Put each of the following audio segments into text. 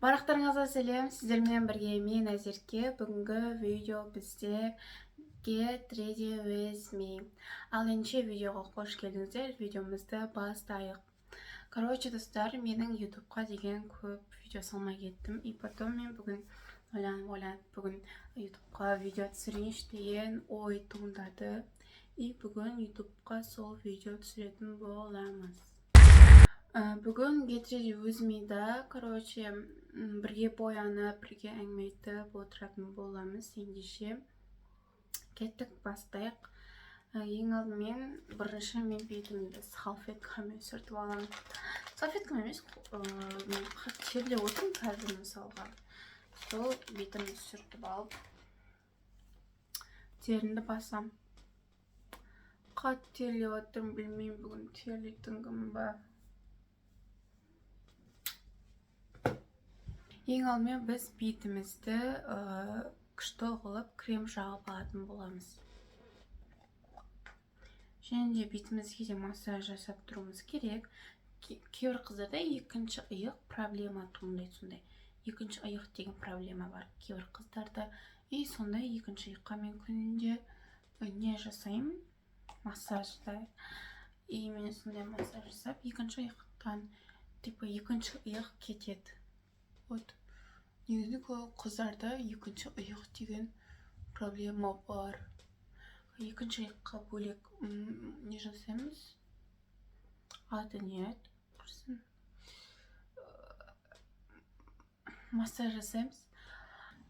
Барлықтарыңызға сәлем, сіздермен бірге мен Әзерке. Бүгінгі видео бізде Get Ready With Me. Ал ендеше видеоға қош келдіңіздер, видеомызды бастайық. Короче, достар, менің ютубқа деген көп видео салмай кеттім. И потом мен бүгін ойланып ойланып, бүгін ютубқа видео түсірейінші деген ой туындады. И бүгін ютубқа сол видео түсіретін боламыз. Бүгін Get Ready With Me-да, короче, бірге боянып, бірге әңгіме айтып отыратын боламыз. Ендеше кеттік, бастайық. Ең алдымен бірінші мен бетімді салфеткамен сүртіп аламын. Салфеткамен емес, мен қатты терлеп отырмын қазір мысалға. Сол бетімді сүртіп алып, терімді басам. Қатты терлеп отырмын, білмеймін, бүгін терлейтін күн ба. Ең алдымен біз бетімізді күшті қылып крем жағып алатын боламыз. Және де бетімізге де массаж жасап тұруымыз керек. Кейбір қыздарда екінші иық проблема туындайды сондай. Екінші иық деген проблема бар кейбір қыздарда. И сондай екінші иыққа мен күнде не жасаймын? Массажда. И мен сондай массаж жасап, екінші иықтан, типа екінші иық кетеді. Вот. Негізінде көп қыздарда екінші иық деген проблема бар. Екінші иыққа бөлек не жасаймыз? Аты не еді? Құрсын. Массаж жасаймыз.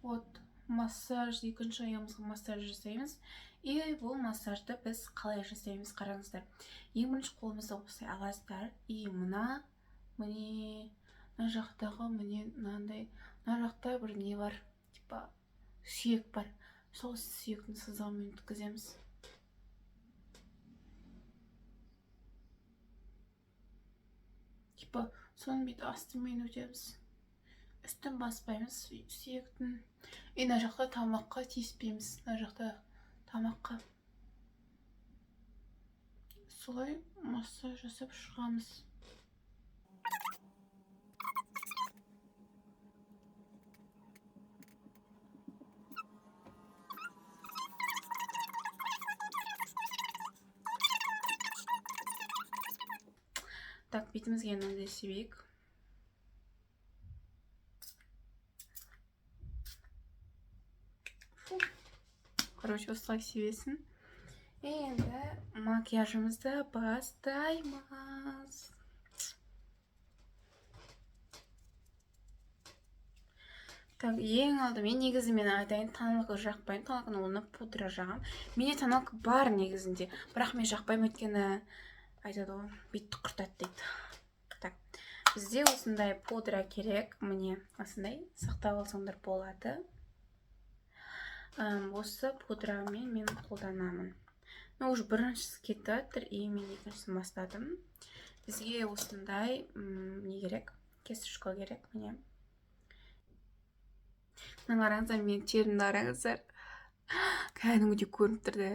Вот, массаж, екінші иығымызға массаж жасаймыз. И бұл массажды біз қалай жасаймыз, қараңыздар. Ең бірінші қолымызды осылай аласыздар. И мына, міне, мына жақтағы, міне, мынандай, мына жақта бір не бар, типа сүйек бар. Сол сүйектің сызығымен өткіземіз. Типа соның бүйтіп астымен өтеміз. Үстін баспаймыз сүйектің. И мына жақта тамаққа тиіспейміз. Мына жақта тамаққа. Солай массаж жасап шығамыз. Так, бетімізге мынандай себейік. Фу. Короче, осылай себесін. Енді макияжымызды бастаймыз. Так, ең алдымен негізі мен айтайын, тоналка жақпаймын, тоналканың орнына пудра жағамын. Менде тоналка бар негізінде, бірақ мен жақпаймын, өйткені айтады ғой, бетті құртады дейді. Так, бізде осындай пудра керек, міне осындай, сақтап алсаңдар болады. Осы пудрамен мен қолданамын. Ну, уже біріншісі кетіп жатыр, и мен екіншісін бастадым. Бізге осындай не керек, кисточка керек, міне. Мына қараңыздар, менің терімді қараңыздар. Кәдімгідей көрініп тұр да.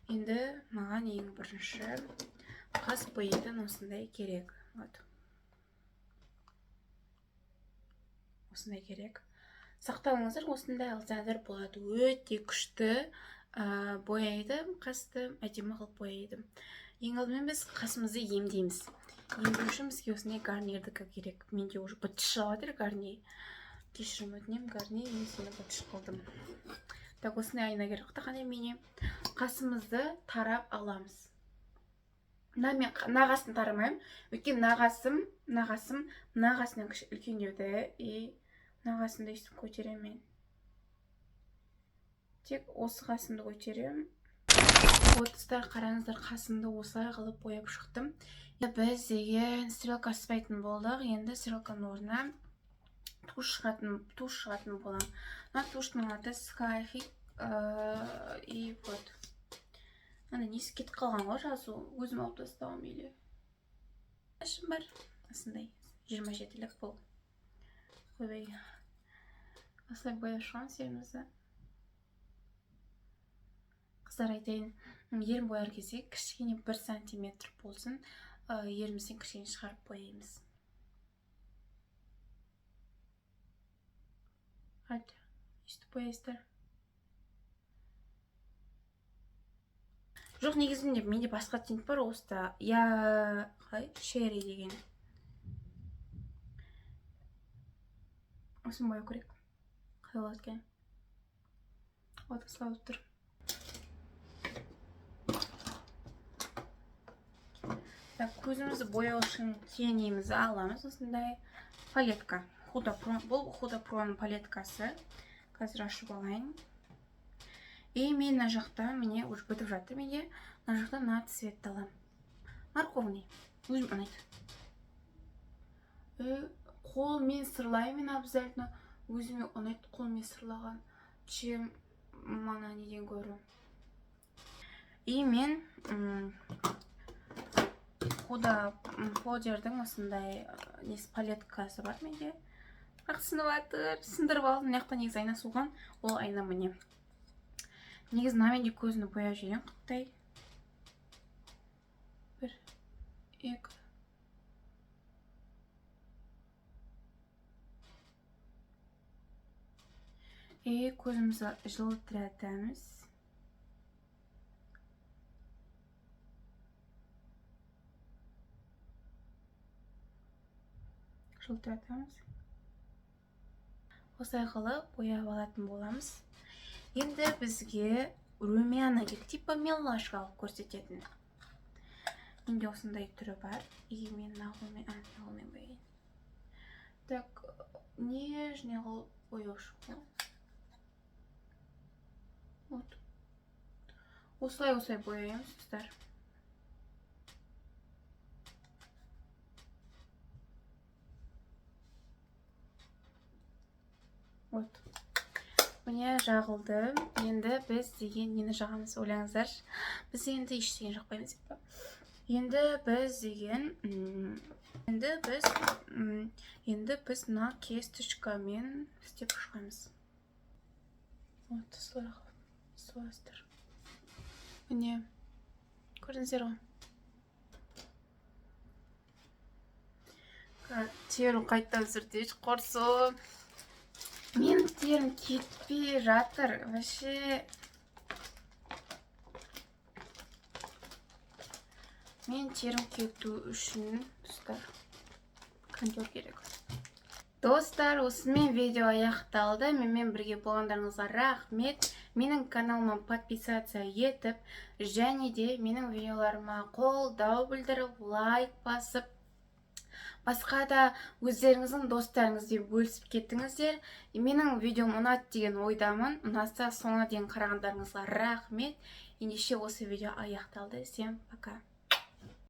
Енді маған ең бірінші қас бояйтын осындай керек. Вот. Осындай керек. Сақталыңыздар, осындай алсаңыздар болады. Өте күшті бояйды қасты, әдемі қылып бояйды. Ең алдымен біз қасымызды емдейміз. Емдеу үшін бізге осындай Гарнирдікі керек. Менде уже быт шығып жатыр Гарнир. Кешірім өтінемін, Гарнир, мен сені быт қылдым. Так, осындай айна керек. Қандай міне қасымызды тарап аламыз. Мына мен мына қасын тарамаймын. Өйткені мына қасым мына қасынан кіші үлкендеу де, и мына қасымды өйстіп көтеремін мен. Тек осы қасымды көтеремін. Вот, достар, қараңыздар, қасымды осылай қылып бояп шықтым. Біз деген стрелка аспайтын болдық. Енді стрелканың орнына тушь шығатын боламын. Мына туштың аты Sky High, и вот. Ана несі кетіп қалған ғой жазу. Өзім алып тастағанмын или. Шашым бар. Осындай 27-лік бұл. Ойбай. Осылай бояп шығамыз ерінімізді. Қыздар, айтайын, ерін бояр кезде кішкене 1 сантиметр болсын, Ерімізден кішкене шығарып бояймыз. Hadi, өйстіп бояйсыздар. Жоқ, негізінде менде басқа тинт бар осыда. Я қалай? Шерри деген. Осыны бояу керек. Қалай болады екен? Вот, осылай болып тұр. Так, көзімізді бояу үшін тенімізді аламыз. Осындай палетка. Huda Pro, бұл Huda Pro'ның палеткасы. Қазір ашып алайын. И мен мына жақта, міне, уже бітіп жатыр менде. Мына жақта мына цветті аламын. Морковный. Өзім ұнайды. Қолмен сырлаймын мен обязательно. Өзіме ұнайды қолмен сырлаған, чем мана неден гөрі. И мен Huda Powder'дің осындай несі палеткасы бар менде. Бірақ сынып жатыр, сындырып алдым. Мына жақта негізі айна соған, ол айна міне. Негізі мынамен де көзімді бояп жіберген құттай. 1, 2. И көзімізді жылтыратамыз. Жылтыратамыз. Осылай қылып бояп алатын боламыз. Енді бізге румяна керек, типа мелашка қылып көрсететін. Менде осындай түрі бар. И мен мына қолмен бояйын. Так, нежный қылып бояу үшін. Вот. Осылай-осылай бояймыз, достар. Вот. Міне жағылды. Енді біз деген нені жағамыз, ойлаңыздаршы. Біз енді ештеңе жақпаймыз деп па? Енді біз деген, енді біз, енді біз мына кисточкамен істеп шығамыз. Вот, осылай қылып саласыздар. Міне, көрдіңіздер ғой. Терім қайтадан сүртейінші, құрсын. Менің терім кетпей жатыр. Вообще. Мен терім кету үшін, достар, кондер керек. Достар, осымен видео аяқталды. Менімен бірге болғандарыңызға рахмет. Менің каналыма подписаться етіп, және де менің видеоларыма қолдау білдіріп, лайк басып, басқа да өздеріңіздің достарыңызбен бөлісіп кеттіңіздер. Менің видеом ұнады деген ойдамын. Ұнаса соңына дейін қарағандарыңызға рахмет. Ендеше осы видео аяқталды. Всем пока.